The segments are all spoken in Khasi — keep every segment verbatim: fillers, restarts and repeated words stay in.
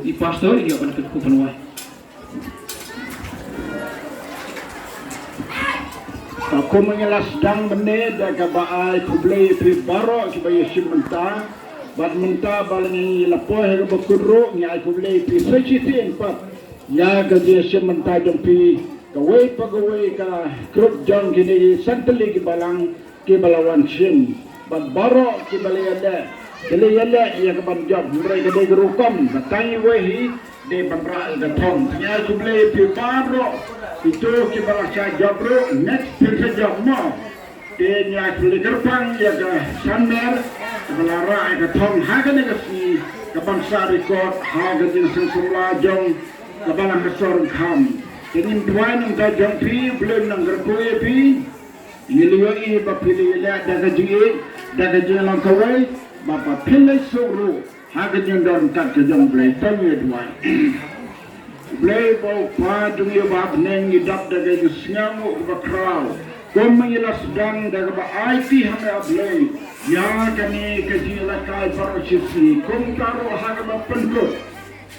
I pastor ïa ban kyrkhu ban wai. Ka kum ngi la sdang mynne da kaba ai khublei ïa phi baroh kiba ïashim bynta. Bad mynta ba la ngi la poi ha kaba kut ruh ngi ai khublei ïa phi sa shisien pat ïa ka jingïashim bynta jong phi kawei pa kawei ka group jong kine ki san tylli ki balang kiba la wan shim. Bad baroh kiba la ïaleh ki la ïaleh ïa ka ban jop hynrei ka dei ka rukom ka tang iwei hi. Dei ban rah ïa ka thong. Ngi ai khublei ïa phi baroh kito kiba la shah jop ruh next phin sa jop mo. Te ngi ai khublei kyrpang ïa ka Shanmer kaba la rah ïa ka thong ha kane ka sngi ka ban sa record ha ka jingseng samla jong ka balang ka sor Ryngkham. Te ngin duwai na ka bynta jong phi, U Blei un nang kyrkhu ïa phi. Ngi la ïohi ba phi la ïaleh da ka jingïeit da ka jinglong kawei ba phin leit suk ruh ha ka jingdon kat ka jong U Blei. To ngin duwai. U Blei ba u Kpa jong ngi uba ha bneng, ngi dap da ka jingsngewnguh kaba khraw kumba ngi la sdang da kaba aiti ha me, A Blei, ïa kane ka jingïalehkai baroh shi sngi. Kumta ruh ha kaba pynkut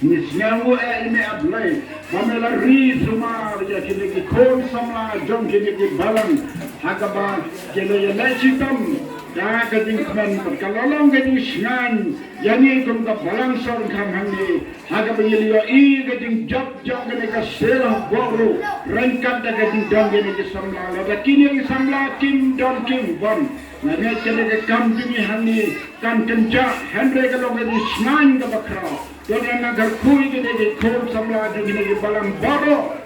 ngi sngewnguh ïa me, A Blei, ba me la ri sumar ïa kine ki khun samla jong kine ki balang ha kaba ki la ïaleh shitom da ka jingkmen bad ka la long ka jingshngaiñ ïa ngi kum ka balang sor Ryngkham hangne ha kaba ngi la ïohi ka jingjop jong kane ka sir Hynñiewtrep ryngkat da ka jingdon kine ki samla. Lada kine ki samla kim don kim wan, nga ngeit kane ka kam jong ngi hangne kan kynjah, hynrei ka long ka jingshngaiñ kaba khraw. To ngin nang kyrkhu ïa kine ki khun samla jong kine ki balang baroh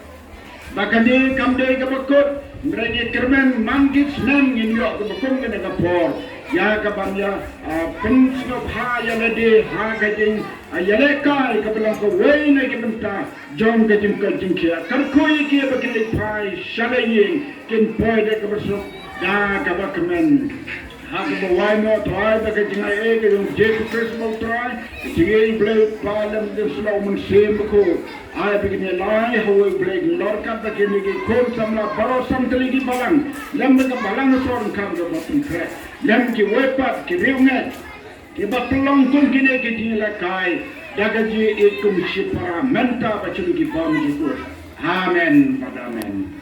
ba kane kam dei kaba kut, hynrei ngi kyrmen man ki snem ngin ïoh kaba kum kane ka por ïa ka ban ïa, ah, pynsngewbha ïa lade ha ka jing, ah, ïalehkai kaba long kawei na ki bynta jong ka jingkoit jingkhiah. Kyrkhu ïa ki ba kin leit phai sha la ïing, kin poi da kaba suk da kaba kmen. Ha kaba wai noh, to ai ba ka jingaiei ka jong U Jisu Khrist U Trai, ka jingïeit U Blei U Kpa lem ka jingïasyllok U Mynsiem Bakhuid, ai ba kin ïalai ha uwei U Blei, kin lor kat ba kine ki khun samla baroh san tylli ki balang lem bad ka balang sor Ryngkham kaba pynkhreh, lem kiwei pat ki riewngeit kiba pynlong kum kine ki jingïalehkai da ka jingïeit kum shipara mynta bad sha ki bymjukut. Amen bad amen.